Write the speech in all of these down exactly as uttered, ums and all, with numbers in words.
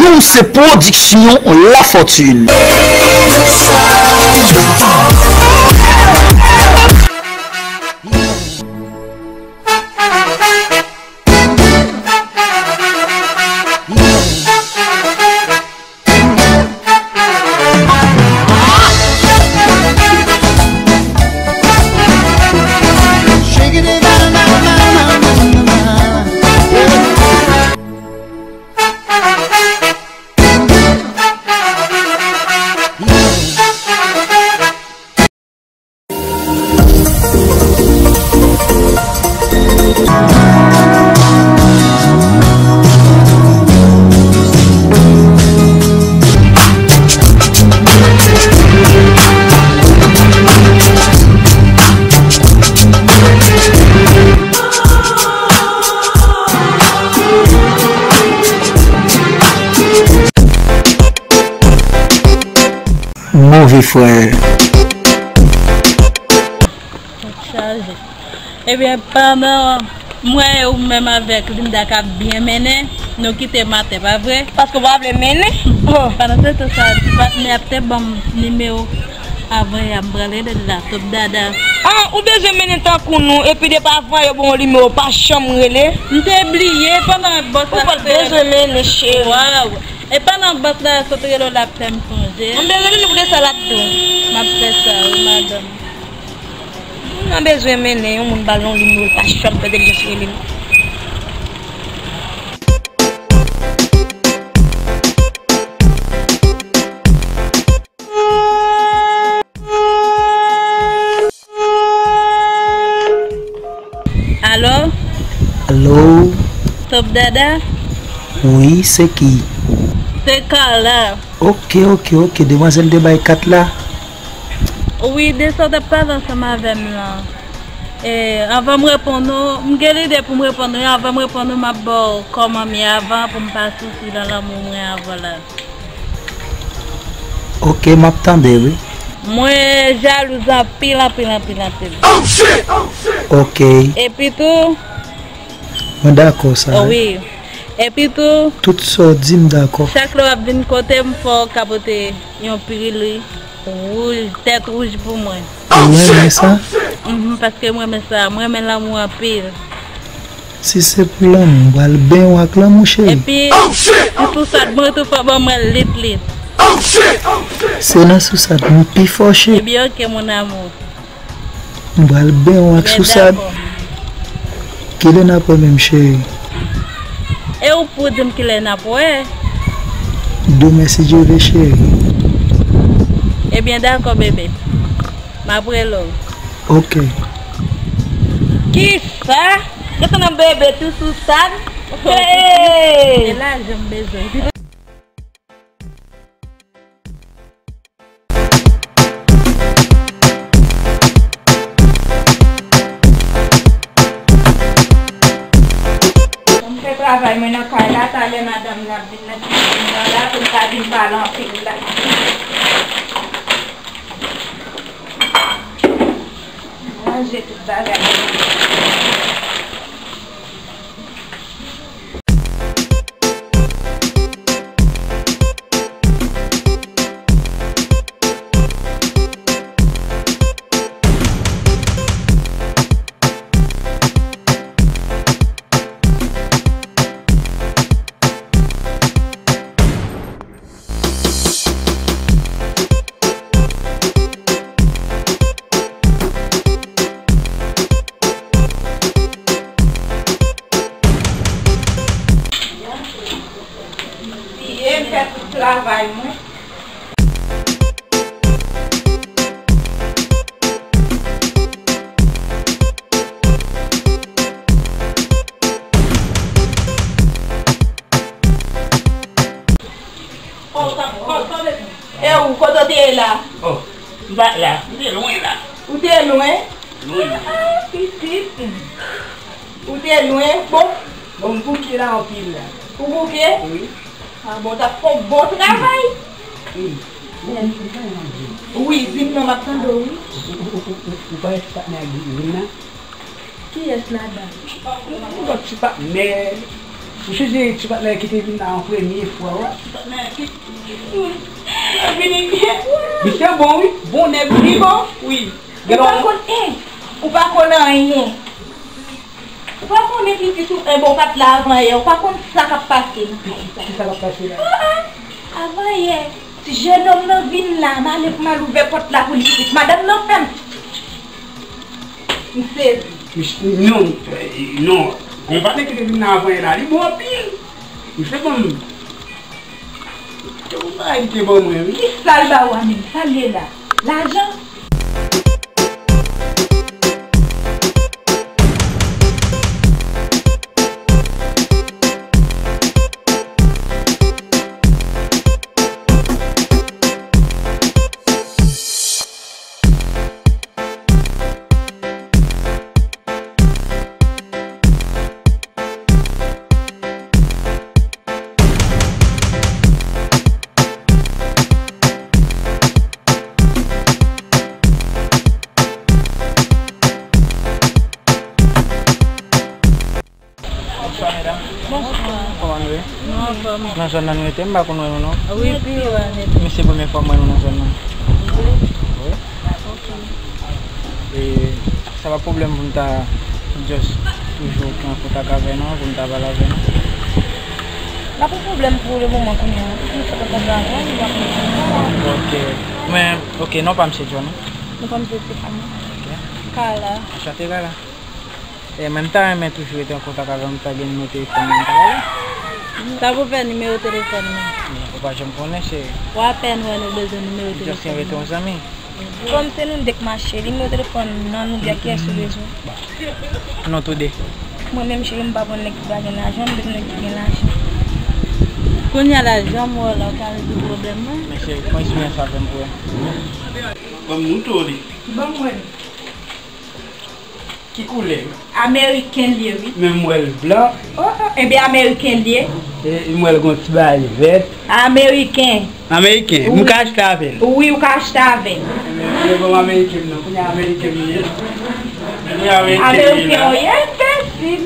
Ou se pwodiksyon Lafortune. Move frè. Tèt chaje. Ebyen, pandan mwen e ou menm avèk Linda k ap byen mennen, nou kite m atè, pa vre? Paske w pa vle mennen? Oh. Pandan se tan sa, ti patnè ap te ban m nimewo avan y ap pran rele la, Top Dada. Ah, ou bezwen mennen tankou nou, epi depi avan yo ban w nimewo, pa janm rele? M te bliye pandan bòs la. Ou pa t bezwen mennen, cheri. Waw. E pa nan bòs la sot rele w l ap fè m sonje. M bezwen li pou de sa l ap di w. M ap fè sa, wi, madanm. Moun nan bezwen mennen yon moun ba l yon nimewo, l pa janm fè delisyans rele m. Alo? Alo? Top Dada? Wi, se ki? Se Carla. Ok, ok, ok. Demwazèl te bay kat la? Wi, de sa w t ap pale ansanm avè m lan. E, anvan m reponn ou, m gen lide pou m reponn ou, anvan m reponn ou, m ap ba w kòman m ye avan pou m pa soufri nan lanmou mwen avan la. Ok, m ap tande, wi. Mwen jalouz anpil, anpil, anpil, anpil. Ok. Epi tou, mwen dakò sa, wi. Wi. Epi tou, tout sa w di, m dakò. Chak lè w ap vin kote m, fò w ka pote yon pirili wouj, tèt wouj pou mwen. Ou renmen sa? Mhm, paske mwen renmen sa. Mwen renmen lanmou anpil. Si se pou lanmou, m pral benyen w ak lanmou, cheri. Epi, pou sousad mwen tou, fò ban mwen lit lit. Se nan sousad m pi fò, cheri. Ebyen, ok, mon amour. M pral benyen w ak sousad. Ebyen, dakò. Kilè n ap wè menm, cheri? E ou pou di m kilè n ap wè? Demen, si Dye vle, cheri. Ebyen, dakò, bebe. M ap rele w. Ok. Kisa? Gete nan bebe tou sousad. Hey! E lajan m bezwen. M fè travay mwen nan kay la, talè madanm nan ap vin nan kichen nan la, pou l ka vin pale anpil la. Ranje tout bagay. Priye, m fè tout travay mwen. E ou, kote w te ye la? Oh, m pa t la, m te lwen la. Ou te lwen? Lwen. Ah, pitit. Ou te lwen? Bon. Bon, m bouke la anpil la. Ou bouke? Wi. Ah, bon, w t ap fè yon bon travay. Wi. Bon, m, m pa manje. Wi, vin non, m ap tande w, wi. Ou, ou, ou, ou, ou pa wè ti patnè a vin la? Kiyès ladan? Yon lòt ti patnè. Ou sonje ti patnè ki te vin la an premye fwa, wi? Ti patnè ki vini byen. Misye bon, wi. Bon nèg, wi. Li bon? Wi. Ou pa konn, eh, ou pa konn anyen. Ou pa konnen pitit ou, eh, bon, ou pa t la avan yè. Ou pa konn sa k ap pase nan kay sa. Ki sa k ap pase la? Ah, ah. Avan yè, ti jennonm nan vin la, m ale pou m al ouvè pòt la pou li pitit. Madanm nan fè m. M sezi. Mis-, non, eh, non. Gon patnè ki te vin nan avan yè la, li bon anpil. Misye ban m. Te gon bagay li te ban mwen, wi. Ki sa l ba ou a menm? Sa l ye la? Lajan? Bonswa, medam. Bonswa. Kòman nou ye? Nou anfòm. Nan zòn nan nou rete, m pa konn wè nou, non. Wi, pi ou anete. Men se premye fwa m wè nou nan zòn nan. Wi? Wi. Ok. E sa pa pwoblèm pou m ta just toujou an kontak avè nou, pou m ta pale avè nou? La pou pwoblèm pou le moman kounye a. Nou se kontak avè nou, nou ap kontak avè nou. Ok. Men, ok, non pa m se John, non? Non pa m se Stéphanie. Ok. Kala. Anchante, Kala. E mwen, m ta renmen toujou rete an kontak avè w, m ta gen nimewo telefòn mwen, m ta pale. Sa pou fè nimewo telefòn mwen? Ou pa janm konnen, cheri. W apèn wè nou bezwen nimewo telefòn mwen. Just rete yon zanmi. Kòm se nou de k mache, nimewo telefòn nan nou de a kiyès ou bezwen? Nou tou de. Mwen menm, cheri, m pa konn nèg ki pa gen lajan, m bezwen nèg ki gen lajan. Kounye a la, jan m wè w la, ou ka rezoud pwoblèm mwen? Men cheri, pran espeyans avè m pou wè. Ban m mouto li. Ban mwen. Ki koulè? Ameriken l ye, wi. Men m wè l blan. Oh, oh, ebyen, Ameriken l ye. E, m wè l gon ti bagay vèt. Ameriken. Ameriken. M ka achte avè l. Wi, ou ka achte avè l. Ebyen, ebyen, ban m Ameriken m nan. Kounye a Ameriken m ye. Kounye a Ameriken m ye la. Ameriken w ye, enbesil.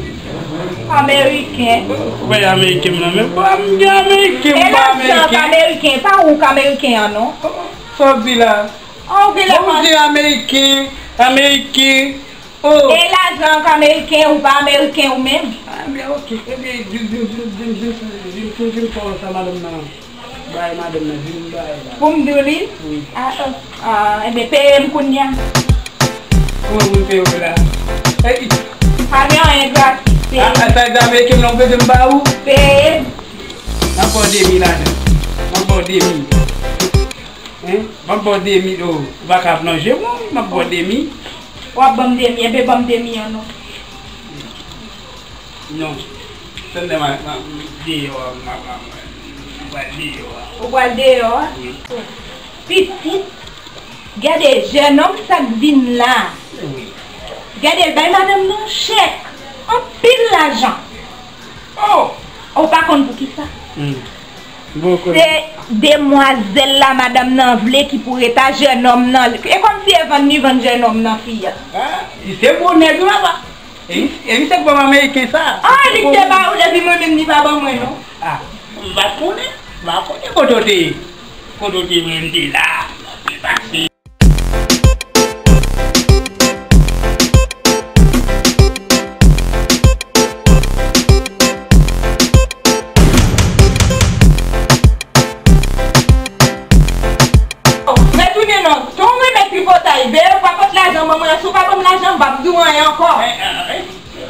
Ameriken m nan, men bon, m gen Ameriken, m pa Ameriken. E lajan k Ameriken, pa ou k Ameriken an, non. Sa w di la? An, ou gen lè. Bon, m di Ameriken, Ameriken. Oh. E lajan k Ameriken, ou pa Ameriken ou menm? Ah, men ok. Ebyen, di m, di m, di m, di m, di m, di m, di m, di m, di m, di m, di m, sa madanm nan bay madanm nan, di m bay la. Pou m di w li? Wi. Ah, oh. Ah, ebyen, peye m kounye a. Kòman pou m peye w la? Ey! Pa gen anyen gratis, peye. Ah, ah, sa vle di Ameriken m nan, ou bezwen m ba ou? Peye m. M ap ba w demi ladan. M ap ba w demi. Hein? M ap ba w demi, oh, ou pa ka ap nan je m, non, wi, m ap ba w demi. W ap ban m demi, enben ban m demi an, non. Non. Sèlman, m a, m a, m deyò a, m a, m a, m a, m pral deyò a. Ou pral deyò a? Wi. Oh. Pitit, gade jennonm sa k vin la. Wi. Gade l bay madanm nan chèk. Anpil lajan. Oh! Ou pa konn poukisa? Hmm. Bon, se demwazèl la madanm nan vle ki pou ret a jennonm nan. E kòmsi e vann li vann jennonm nan fi a. Ah, li se gwo nèg la, pa. E li, e li se gwo ameriken sa. Ah, li te ba ou depi mwen menm li pa ban mwen non. Ah, m pa konnen, m pa konnen kote w te ye. Kote w te ye, m te la, m te pase. Retounen non. Ton renmen tripotay. Veye ou pa pot lajan ban mwen. Si w pa ban m lajan, m p ap di w anyen ankò.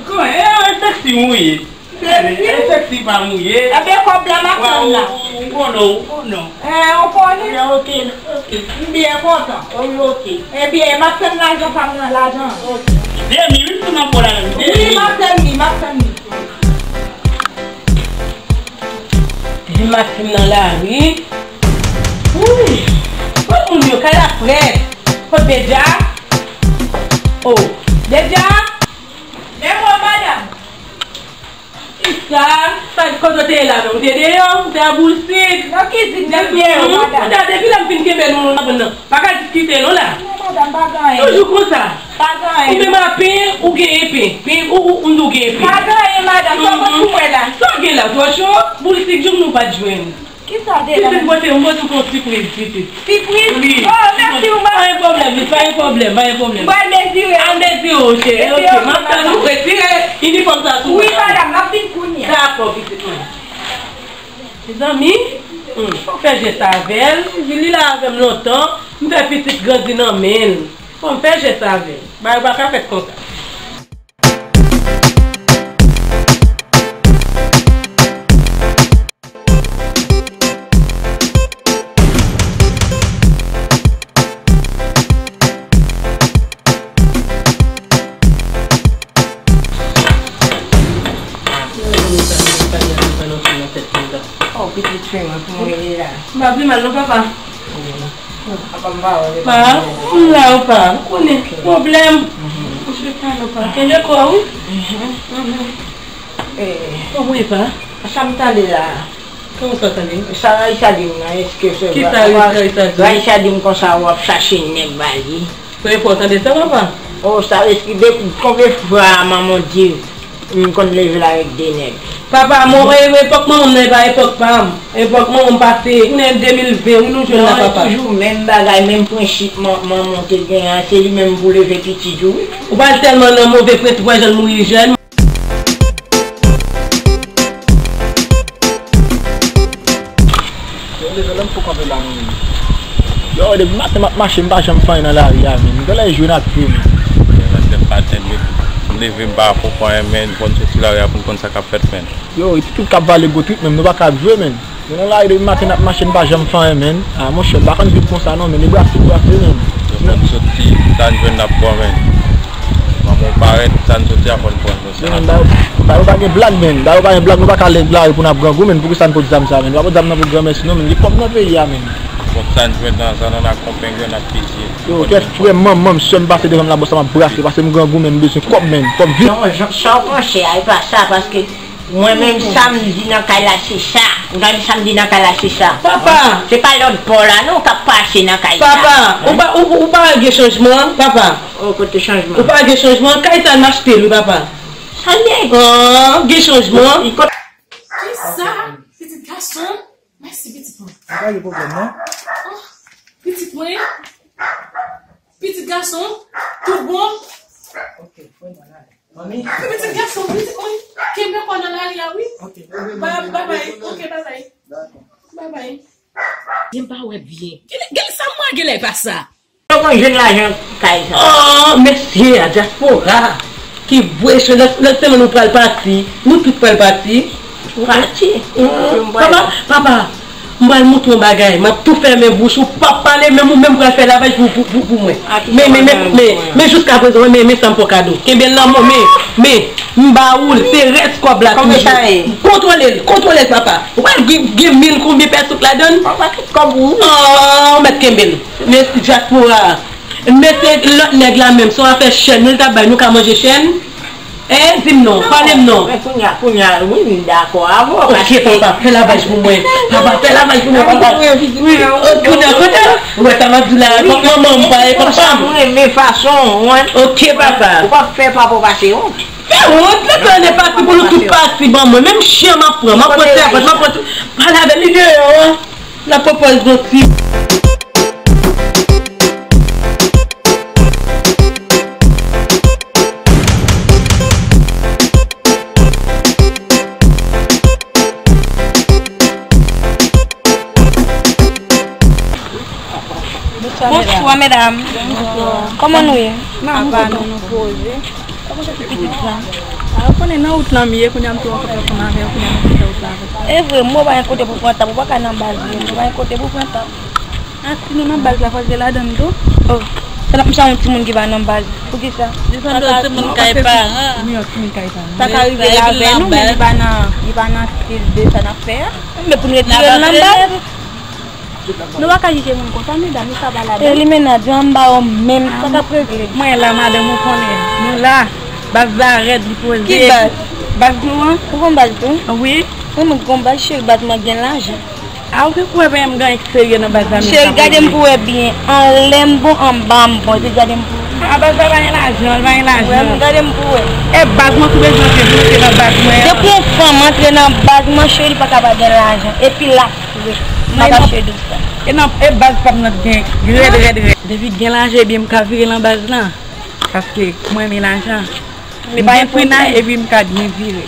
Kon, e, e, sèksi mouye. Sèksi? E, sèksi pa mouye. Ebyen, kòb la m ap tann la. Ou konnen, ou konnen. E, ou konnen? Ebyen, ok, ok. M byen kontan. Wi, ok. Ebyen, m ap tann lajan pa m nan, lajan. Ok. Demi, wi, pou m ap pran lajan. Wi, m ap tann li, m ap tann li. Di masin nan lari. Wouy! Kot moun yo? Kay la frèt. Kot Dedya? Oh, Dedya? Men mwen, madanm. Kisa? Sa, kote w te ye la menm? Ou te deyò? Ou te a boul sik? Nan kizin nan, m deyò, madanm. Ou ta depi lè m fin kenbe nou nan bann nan. Pa ka diskite non la. Non, madanm, pa gen anyen. Toujou konsa. Pa gen anyen. Ou menm a pen, ou gen epe. Pen, ou, ou, ou, ou gen epe. Pa gen anyen, madanm. Sa w pot pou mwen la? Sa w gen la, twò cho? Boul ti djoum nou pa t jwenn. Kisa w te la? Pitit, mwen te, mwen te fè yon sipriz, pitit. Sipriz? Wi. Oh, mèsi, ou pa gen pwoblèm, pa gen pwoblèm, pa gen pwoblèm. Mwen mezire. Al mezire w, cheri. Ok, m ap tann ou. Retire inifòm sa sou mwen. Wi, madanm, m ap vin kounye a. Dakò, pitit mwen. Mezanmi, hmm, fò m fè jès avè l. Li la avè m lontan. M fè pitit grandi nan men l. Fò m fè jès avè l. Bagay pa ka fèt konsa. Oh, pitit, fè mwen pou mwen rele la. M pa vle mal non, papa. Papa, m pa wè. Pa, m la, ou pa. Ou konnen pwoblèm. Ou jwe pa non, pa. Kenbe kò, wi. Eh. Kòman e pa? Sa m tande la. Kòman sa tande? Sa Raïssa di m nan, èske se vre? Ki sa Raïssa di? Raïssa di m konsa w ap chache nèg ba li. Premye fwa w tande sa, papa? Oh, sa vle di depi konbyen fwa manman w di m konn leve l avèk de nèg? Papa, mwen, e, epòk manman m nan, e pa epòk pa m. Epòk manman m pase, nou nan de mil ven, wi, nou jwenn la, papa. Non, e toujou menm bagay, menm prensip man-, manman w te gen an, se li menm pou leve pitit ou, wi. Ou pral tèlman nan move prensip, w wè jan l mouri jèn. Yo, leve lè m pou kanpe la, mwen menm. Yo, depi maten m ap mache, m pa janm fè anyen nan lari a, men. M genlè jwe nan pye, men. Yo, lè m pa tèt, m leve, m pa fè anyen, men, fò n soti lari a pou n konn sa k ap fèt, men. Yo, e tout k ap vale gwo trip, men, nou pa ka ap jwe, men. Men nan lari depi maten n ap mache, n pa janm fè anyen, men. A, monchè, m pa konn viv konsa, non, men. E brase, brase, men. Yo, fò n soti, sa n jwenn n ap pran, men. Manman w parèt, sa n soti a, fò n pran. Men, men, dayè, dayè pa gen blag, men. Dayè pa gen blag, nou pa ka leve lari pou n ap grangou, men. Poukisa n pot zam sa, men? Nou pa pot zam nan pou granmèsi, non, men. Gen kòb nan peyi a, men. Kòb sa n jwenn nan, sa n nan konpengren, n ap peze. Yo, kèt frè m, manman m, sè m pase devan m la, bò sa m ap brase, paske m grangou, men, m bezwen kòb, men. Kòb vit. Non, jan, sa w panse a, e pa sa, paske mwen menm, sa m di nan kay la, se sa. Ou tande sa m di nan kay la, se sa. Papa! Se pa lòt bò la, non, k ap pase nan kay sa. Papa, ou pa, ou, ou pa gen chanjman, papa? Oh, kote chanjman? Ou pa gen chanjman, kay sa n achte l, wi, papa. Sa l ye? Ah, gen chanjman. Kisa? Pitit gason? Mèsi, pitit mwen. Pa gen pwoblèm, non? Oh, pitit mwen? Pitit gason? Tout bon? Ok, fè mwen ale. Manmi. Pitit gason, pitit mwen. Kenbe kò nan lari a, wi. Ok. Ba-, babay. Ok, babay. Dakò. Babay. Gen pa wè byen. Gen, gen sa mwen gen lè pa sa. Yo konn jwenn lajan kay sa. Oh, mesye a, dyaspora ki voye sou lòt, lòt semèn nou pral pati. Nou tout pral pati. Pati? Papa, papa, m pral montre yon bagay. M ap tou fèmen bouch ou, p ap pale, menm ou menm pral fè lavaj pou, pou, pou, pou mwen. Men, men, men, men, men jiska prezan, men, men sa m fè w kado. Kenbe l nan men w, men, men, m ba ou l, se rès kòb la toujou. Kontwole l, kontwole l, papa. Ou wè gen, gen mil konbyen pèso k ladan l? Papa, tout kòb ou. Oh, ou mèt kenbe l. Mesye dyaspora. Mesye lòt nèg la menm, se yon afè chèn, wi, l t ap bay, nou ka manje chèn? Eh, di m non, pale m non. Men kounye a, kounye a, wi, m dakò avè w, paske... Ok, papa, fè lavaj pou mwen. Papa, fè lavaj pou mwen, papa. Wi, wi, wi. Oh, kounye a, kote? Ou wè sa m ap di la, manman m pa, e papa m. Konsa m renmen fason w, wi. Ok, papa. Ou p ap fè papa w pase wont. Fè wont, lè tan e pati pou nou tout pati, ban mwen. Menm chen m ap pran, m ap pran sèvant, m ap pran tout. Pale avè li deyò. N ap pran pòz nou ti. Bonswa, medam. Bonswa. Kòman nou ye? N ap bon, nou poze. Kòman se pitit sa? A, ou konnen nan wout lan m ye, kounye a m tou rankontre ansanm avè w, kounye a m ap fè wout la avè w. E vre, m wè w pa gen kote pou pran tab, ou pa ka nan baz vre, ou pa gen kote pou pran tab. A, si nou nan baz la, fòk gen ladann tou. Oh, sa n ap, sa yon timoun ki pa nan baz. Poukisa? Desann dòt timoun kay paran. Wi, yon timoun kay paran. Sa ka rive l avè nou, men li pa nan, li pa nan stil de sa n ap fè a. Men pou n retire l nan baz. Nou pa ka jije moun konsa, medam, nou sa pa ladann. E li mennaj yo anba yo menm, sa k ap regle? Mwen la, madanm, ou konnen. Nou la. Baz la rèd, li poze. Ki baz? Baz nou an. Ou konn baz tou? Wi. Mwen, mwen konn baz, cheri, baz mwen gen lajan. A, ou gen pou wè, men, m gen serye nan baz la, men. Cheri, gade m pou wè byen. Anlè m bon, anba m bon. Epi gade m pou wè. A baz la pa gen lajan, li pa gen lajan. Wè, m gade m pou wè. E baz mwen tou bezwen antre, vin antre nan baz mwen an. Depi yon fanm antre nan baz mwen, cheri, li pa ka pa gen lajan. Epi l ap fre. M pa ka cheri di w sa. E nan, e baz pa m nan t gen rèd, rèd, rèd. Depi gen lajan, ebyen m ka vire nan baz lan. Paske mwen renmen lajan. M gen prenay epi m ka byen vire.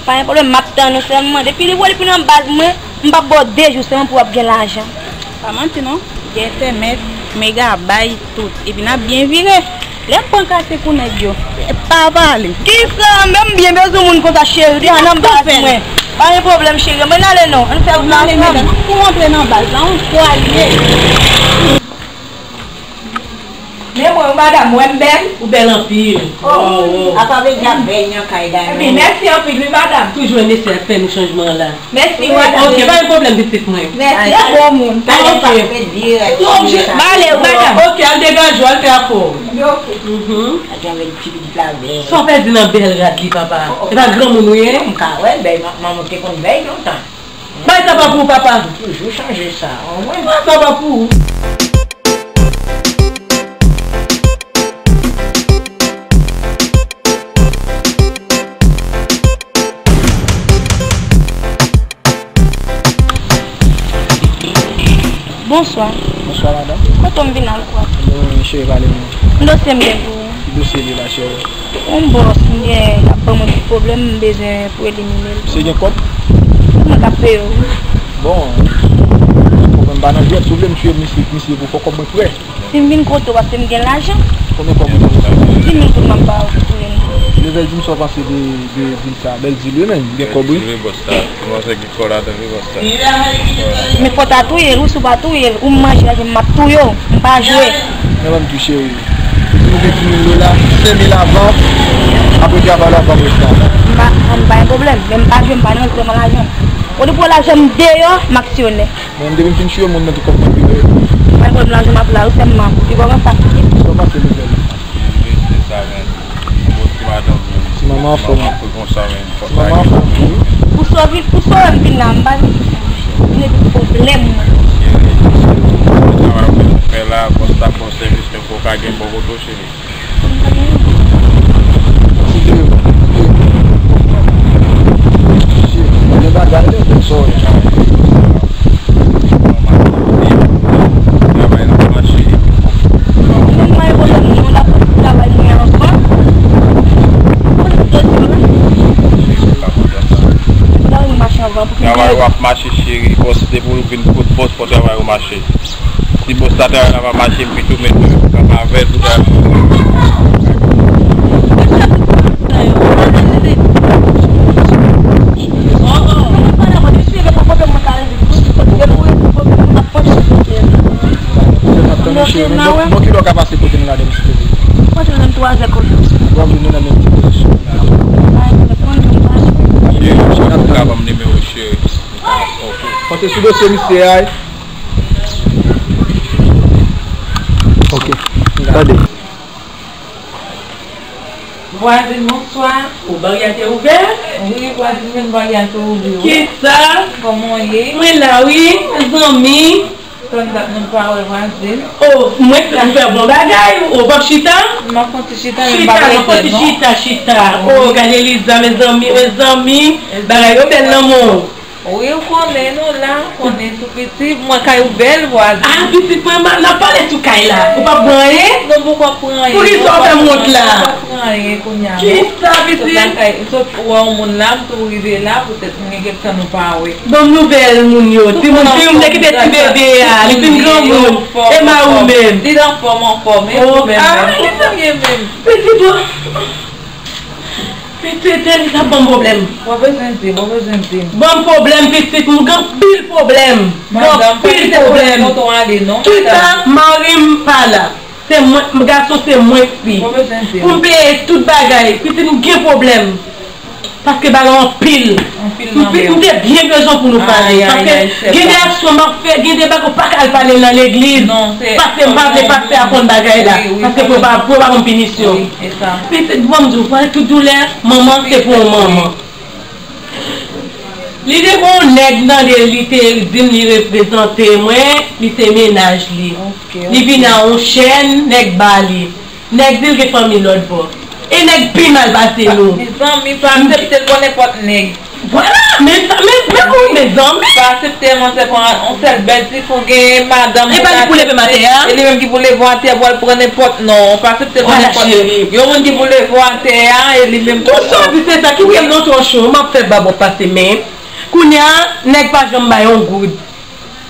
Pa gen pwoblèm, m ap tann ou sèlman. Depi li wè depi nan baz mwen, m p ap ba w de jou sèlman pou w ap gen lajan. Pa manti non. Gen entènèt, megabay, tout. Epi n ap byen vire. Lè m pran kase pou nèg yo. Pa pale. Kisa? Menm byen bezwen moun konsa cheri. Deja nan baz mwen. Pa gen pwoblèm cheri. Ann ale non. Ann fè wout la ansanm. Pou w antre nan baz la, yon fwa l ye. Men mwen, yon madanm, wè m bèl? Ou bèl anpil. Oh, apa vle di ap bèy nan kay la. Epi mèsi anpil, wi, madanm. Toujou renmèsye ak fè nou chanjman an la. Mèsi, madanm. Ok, pa gen pwoblèm, pitit mwen. Mèsi, bon moun. Talè pa fè dirèk. Ou obje. M ale, wi, madanm. Ok, al degaje w, al fè afè w. Ok. Mhm. Sa w pèdi nan bèl rad li, papa? Se pa granmoun ou ye? M ka wè l, bèy, manman te konn bèy lontan. Bay sa pa pou ou, papa. Toujou chanje sa. Bay sa pa pou ou. Bonswa. Bonswa, madanm. Kote w m vin al kwa? Bon, cheri, pale mwen. M dosye m gen pou ou. Ki dosye li la, cheri? Yon bòs m gen, l ap ban mwen tout pwoblèm, m bezwen pou elimine l. Misye gen kòb? Se mwen k ap peye w, wi. Bon, pwoblèm pa nan djòb, si w vle m siye misye, misye pou fò kòb mwen prè. Si m vin kote w, paske m gen lajan. Konbyen kòb ou gen? Dis mil goud m ap ba w pou tounen. Level di m sa w panse de, de dil sa, bèl dil wi menm, gen kòb wi. Bèl dil wi, bòs la. Ou panse gen kò ladan wi, bòs la. Men fò w ta touye l, wi, si w pa touye l, ou manje lajan m ap touye w, m pa jwe. Men ban m di w cheri, si nou gen dis mil dola, senk mil avan, apre travay la ban m rès la. M pa, m pa gen pwoblèm, men m pa jwe, m pa nan jwe nan lajan. Ou di pou lajan m deyò, m aksyonè. Men depi m fin siye moun nan tout kòb mwen vire. Mwen konn lajan m ap la wi sèlman. Li pa konn sa ki gen. Sa w pase nouvèl? Ti manman anfòm. Ti manman anfòm wi. Pou sove, pou sove m vin la, m pa vin vin epi pwoblèm mwen. Travay ou fè la, bòs la fè w sèvis, men fò w ka gen bon kote w cheri. Gen bagay, men bon, sa w ye. Travay la ap mache. Mwen, pwoblèm mwen, la pou travay mwen anvan. Mwen, mwen, travay mwen mache anvan pou travay w ap mache, cheri. Bòs, depi w vin kot bòs, fò travay ou mache. Si bòs la travay la pa mache, m pito mete w ansanm avè l pou travay. Bon, kilè w ka pase kote nou la demen sipoze? Kote nou menm twazè kote. W ap vin nou nan menm ti pozisyon. Cheri, ou ka ban m nimewo cheri. Pase sou dosye misye a. Ok. Tande. Vwazin, bonswa. O, baryè te ouvè? Wi, vwazin, men baryè te ouvè, wi. Kisa? Kòman w ye? Mwen la, wi, zanmi. Tann dat nou pa wè, vwazin. O, mwen fè bon bagay. O, w p ap chita? M ap fon ti chita, men m pa prese, non. Chita, chita, chita. O, gade Liza, mezanmi, mezanmi. Bagay yo bèl nan men w. Wi, ou konnen nou la, ou konnen tou pitit. Mwen kay ou bèl vwazin. A, pitit mwen, n ap pale sou kay la. Ou p ap pran anyen? Non, m poko ap pran anyen. Poukisa w fè m wont la? M p ap pran anyen kounye a, non. Kisa, pitit? Sot lakay, sot wè yon moun la, m tou rive la, poutèt m gen kèk tan nou pa wè. Bon nouvèl moun yo. Timoun, timoun te kite ti bebe a. Li fin granmoun. E mari w menm? Li anfòm, anfòm. E ou menm? A, li menm, li menm. Pitit ou. Pitit, Elisa ban m pwoblèm. Ou bezwen di, ou bezwen di. Ban m pwoblèm, pitit, m gen anpil pwoblèm. Gen anpil pwoblèm. Chita, mari m pa la. Se mwen, gason se mwen k pi. Pou m peye tout bagay, pitit, m gen pwoblèm. Paske bagay anpil. M te byen bezwen pou nou pale. Paske gen de aksyon m ap fè, gen de bagay ou pa ka al pale nan legliz. Paske m pa vle pastè a konn bagay la. Paske pou yo pa, pou yo pa ban m pinisyon. Pitit, bon, m di w, pale tout doulè, manman, se pou yon manman. Li te gen yon nèg tande l, li te di m li reprezante mwen, li se mennaj li. Li vin a yon chèn, nèg ba li. Nèg di l gen fanmi lòt bò. E nèg pi mal pase nou. Mezanmi, pa aksepte l pran nenpòt nèg. Vwala, men sa, men, men pou mezanmi. Pa aksepte yon sèl, yon sèl bèl ti fou gen madanm. E pa li pou leve m atè a? E li menm ki pou leve w atè pou al pran nenpòt, non. Pa aksepte l pran nenpòt. Yon moun ki pou leve w atè a, e li menm. Tout sa w di se sa, kite m nan twò cho, m ap fè babòp pase men. Kounye a, nèg pa janm bay yon goud.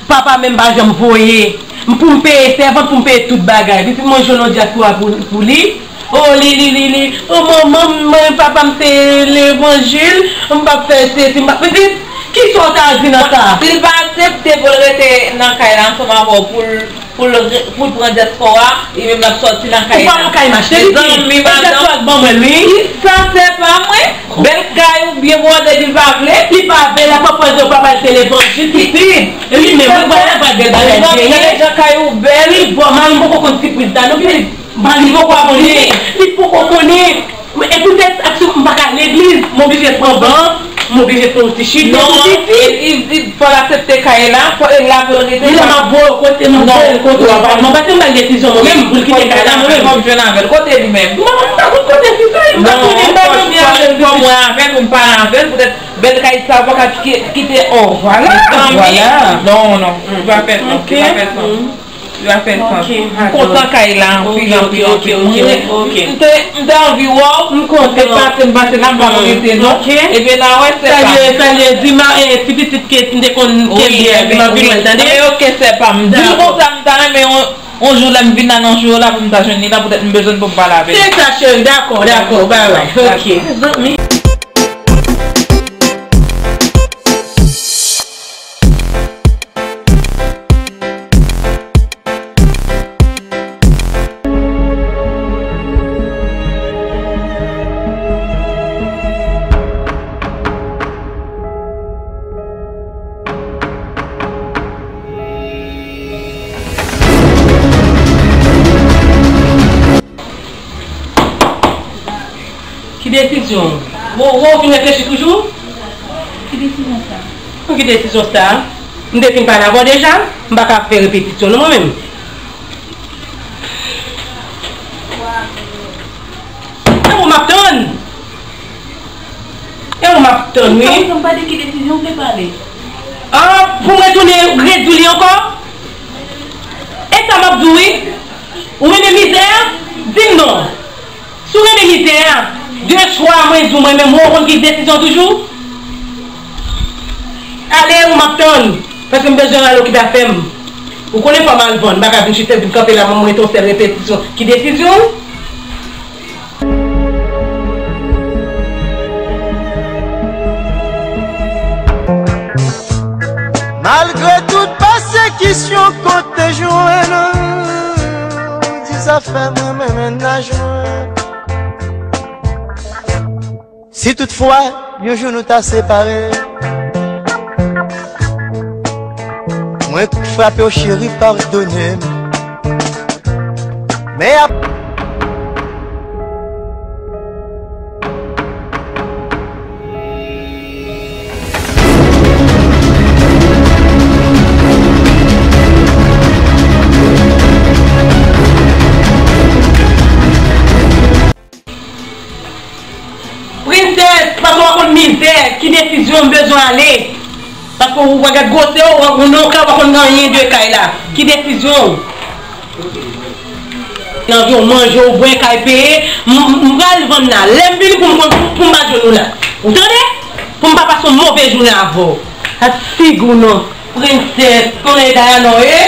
Papa menm pa janm voye. M pou m peye sèvant, pou m peye tout bagay. Pitit mwen jwenn yon dyaspora pou, pou li. O li, li, li, li. O manman m, mwen, papa m se levanjil. M p ap fè sesi, m p ap. Pitit, kisa w ta di nan sa? Si l pa aksepte pou l rete nan kay la ansanm avè w, pou l, pou l re-, pou l pran dyaspora, li menm l ap sòti nan kay la. Ou pa nan kay m achte li. Mezanmi, madanm. Dyaspora k ban mwen l, wi. Kisa se pa mwen? Bèl kay ou byen bwòde, di l pa vle. Li pa bèl, la pa pwazon, papa l se levanjil, pitit. E li menm, wi, vwala, vwala, bèl bagay, byen. Jan kay ou bèl. Li bon, mari m poko konn sipriz sa, non, pitit. Mari m poko konnen. Li poko konnen. E poutèt sa, si m pa ka al legliz, m oblije pran ban, m oblije fè yon ti chita, yon ti chita. Non, e, e, e, fò l aksepte kay la, fò e la pou l rete. Li la m ap voye kote m voye l, kote w ap al. Mwen pa te bay desizyon mwen menm pou l kite kay la, mwen menm. Fò m jwenn avè l. Kote li menm? Mwen pa konn kote fi sa, m pa konnen, m pa konn avè l. Fò mwen avè l, pou m pale avè l, poutèt bèl kay sa, ou pa ka ki-, kite, oh, vwala, vwala. Non, non, li pa fè sans, li pa fè sans. Li pa fè sans. M kontan kay la, anpil, anpil, anpil. M te, m te anvi wè w. M kontan. E pase, m pase la, m pa konn rete, non. Ebyen, n a wè, se pa. Salye, salye, di ma, eh, ti pitit ke m te konn kenbe a, di m ap vin wè l, tande? Anben, ok, se pa m. Di l konsa, m ta renmen yon, yon jou lè m vin la nan jou la pou m ta jwenn li la, poutèt m bezwen l pou m pale avè l. Se sa, cheri, dakò, dakò, bye bye. Ok. Mezanmi. Ki desizyon? Ou, ou vin reflechi toujou? Ki desizyon sa? Ki desizyon sa? M te fin pale avè w deja, m pa ka fè repetisyon non mwen menm. E ou m ap tann. E ou m ap tann, wi. Sa m pa de ki desizyon w te pale. Ah, pou m retounen redi li ankò? E sa m ap di w, wi. Ou renmen mizè a? Di m non. Si w renmen mizè a, de chwa mwen di w mwen menm, ou konn ki desizyon toujou? Ale, ou m ap tann, paske m bezwen w ale okipe afè m. Ou konnen fò m al vann, m pa ka vin chita vin kanpe la, mwen mete yon sèl repetisyon. Ki desizyon? Malgre tout pèsekisyon kote jwenn, di zafè mwen, mwen mennaj mwen. Si toutfwa yon jou nou ta separe, mwen frape w cheri, padone m. Men ap Princess, paske w pa konn mizè, ki desizyon m bezwen ale. Paske ou pa gad gwosè w, ou nan yon kay, ou pa konn anyen de kay la. Ki desizyon w? Nan vi w manje, w bwè, kay peye, m, m, m pral vann la. Lè m vini pou m konn, pou m pa jwenn ou la. Ou tande? Pou m pa pase yon move jounen avè w. Ak figi w non. Princess, konnen Dayana w ye?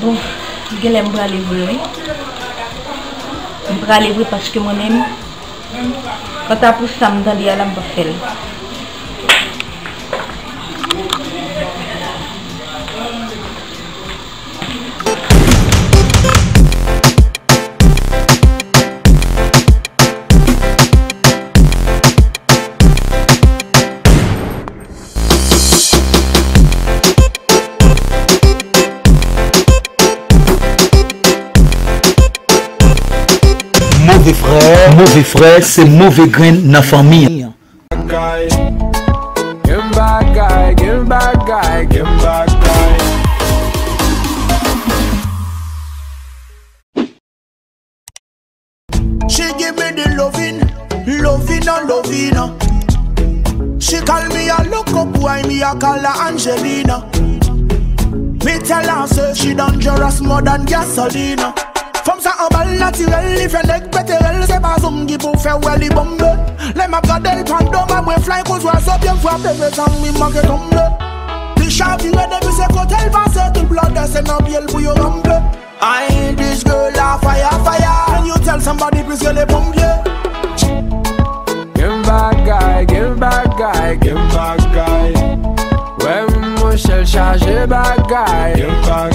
Bon, genlè m prale vre wi. M prale vre paske mwen menm, kanta pou sa m tande a la, m p ap fè l. Move frè, move frè, se move grenn nan fanmi an. Bagay, gen bagay, gen bagay, gen bagay. Me a look up boy, me a call her Angelina. Me tell her say she dangerous more than gasolina. Fanm sa anba l natirèl, li fè nèg pete rèl, se pa zong ki pou fè wè li bonbe. Lè m ap gade l pandan m ap mwen fly kou zwazo byen frape, me zanmi manke tonbe. Li chavire depi se kote l pase, tout blòdè se nan pye l pou yo ranpe. Ay, this girl a fire, fire. Can you tell somebody please rele ponpye? Gen bagay, gen bagay, gen bagay. Wè monchè l chaje bagay. Gen bagay.